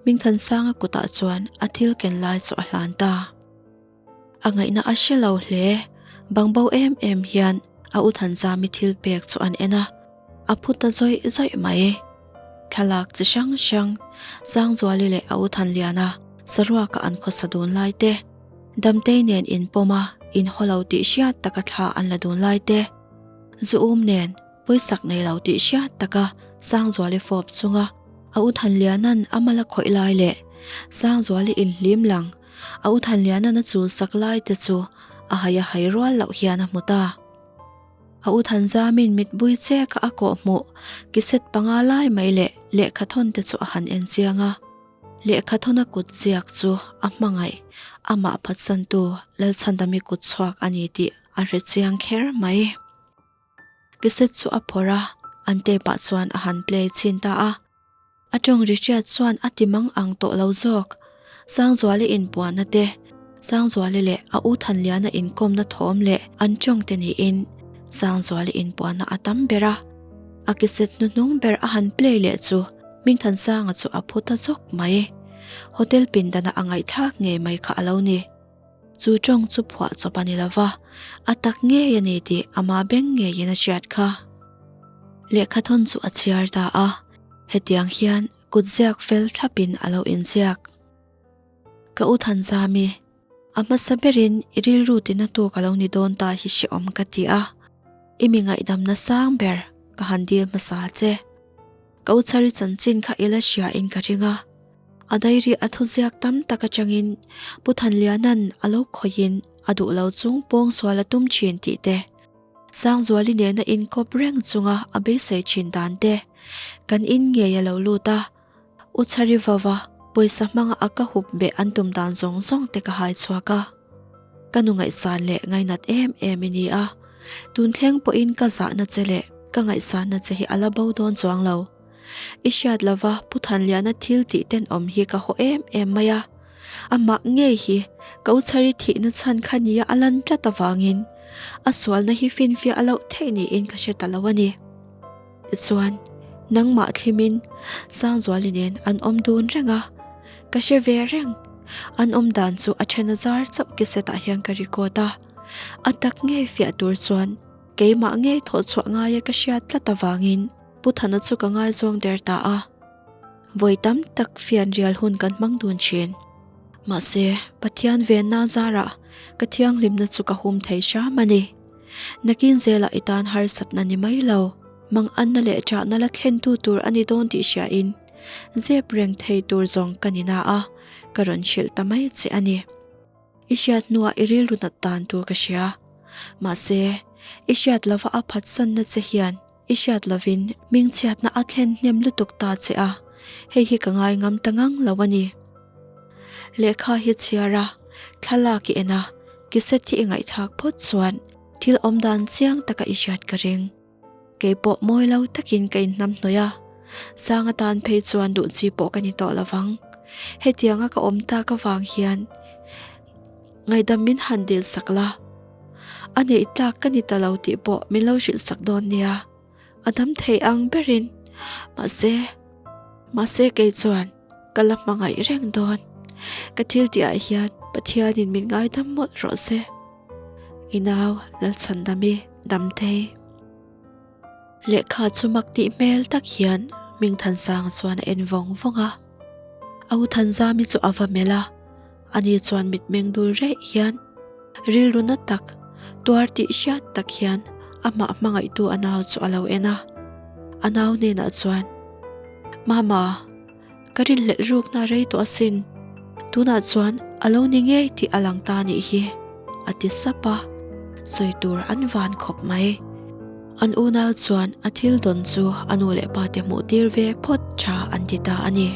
Hmingthansanga kutah chuan a thil ken lai chu a hlan ta. A ngaihna a hre lo hle. Bangbo em em hian a u Thanzami thil pek chu an en a, a phu ta zawih zawih mai. Thlalak chi hrang hrang, Sangzuali leh a u Thanliana saruaka an khawsa dun lai te, Damtei nen inpawm a inhaw lo tih hriat taka thla an la dun lai te, zu um nen pawisak nei lo tih hriat taka Sangzuali fawp chunga a u Thanliana'n a mal a khawih lai leh Sangzuali inhlim lang A u Thanliana'n a chul sak lai te chu a hai a hai rual loh hian a hmu ta. A u Thanzamin mitbui cheka a kawh hmuh kiset panga lai mai leh lehkhathawn te chu a han en chiang a. Lehkhathawn a kut ziak chu a hmangaih amah phatsantu Lalchhandami kut chhuak a ni tih a hre chiang kher mai. Kiset chu a phawrh a, an tape ah chuan a han play chhin ta a. A tawng ri hriat chuan a ti mang ang tawh lo zawk. Sangzuali inpuahna te, Sangzuali leh a u Thanliana inkawmna thawm leh an tawng te niin Sangzuali inpuahna a tam ber a. A kiset hnuhnung ber a han play leh chu Hmingthansanga chu a phu ta zawk mai. Hotel pindana a ngaihthlak ngei mai kha a lo ni. Chu tawng chu phuah chawp a ni lo va, a tak ngei a ni tih ama beng ngeiin a hriat kha. Lehkhathawn chu a chhiar ta a, hetiang hian kut ziak fel thlapin a lo inziak. Ka u Thanzami, a hmasa berin i rilru tina tu ka lo ni dawn ta hi hrehawm ka ti a, i mi ngaihdamna sang ber ka han dil hmasa che. Ka u Chhari chanchin kha i la hria in ka ring a. A diary a thuziak tam tak atangin Pu Thanliana'n a lo khawihin a duh lo chung pawng sual a tum thin tih te, Sangzuali nena inkawp reng chunga a beisei thin dan te, kan in ngei a lo lut a, U Chhari vava pawisa hmanga a ka hup beh an tum dan zawng zawng te ka hai chhuak a. Ka nu ngaihsan leh ngainat em em i ni a, tun thleng pawhin ka zahna che leh ka ngaihsanna che hi a la bo dawn chuang lo. I hriat lova Pu Thanliana thil tih tenawm hi ka haw em em mai a, amah ngei hi ka uchhari thihna chhan kha nia a lan tlat avangin a sualna hi finfiah a loh theih niin ka hre ta lo a ni. Tichuan, nangmah thlimin Sangzuali nen an awm dun reng a, ka hre ve reng. An awm dan chu a then a zar chauh kisetah hian ka record a, a tak ngei fiah tur chuan keimah ngei thawh chhuah ngaia ka hriat tlat avangin Pu Thana chu ka ngaizawng der ta a, vawi tam tak fianrial hun kan hmang dun thin. Mahse, Pathian venna zarah ka thianghlimna chu ka hum thei hram a ni. Nakin zelah i tan harsatna ni mai lo, manganna leh ṭahna la thlentu tur a ni dawn tih hriain zep reng thei tur zawng ka ni na a, ka rawn hrilh ta mai che a ni. I hriat hnuah i rilru nat dan tur ka hria. Mahse, i hriat lova a phatsanna che hian I hriat lovin hmingchhiatna a thlen hnem lutuk ta che a, hei hi ka ngai ngam ta ngang lo a ni. Lehkha hi chhiar a, thlalak i en a, kiset hi i ngaihthlak phawt chuan thil awm dan chiang taka i hriat ka ring. Kei pawh mawi lo takin ka inhnam hnawih a, sang atan phei chuan duh chi pawh ka ni tawh lovang. Hetianga ka awm tak avang hian ngaihdam min han dil sak la. A neih tlak ka ni ta lo tih pawh min lo hrilh sak dawn nia. A dam thei ang berin. Mahse, mahse kei chuan ka la hmangaih reng dawn. Ka thil tih ah hian Pathianin min ngaidam mawlh rawh se. I nau Lalchhandami Damtei. Lehkha chu mak tih hmel tak hian Hmingthansanga chuan a en vawng vawng a. A u Thanzami chu a va melh a. Ani chuan mitmeng dul reh hian rilru na tak, tuar tih hriat tak hian amah hmangaihtu a nau chu a lo en a. A nau hnenah chuan, Mama, ka rinhlelh rukna rei tawh asin, tunah chuan a lo ni ngei tih a lang ta nih hi, a ti sap a, sawi tur an van khawp mai. An unau chuan a thil dawn chu a nu leh pa te hmuh tir ve phawt tha an ti ta a ni.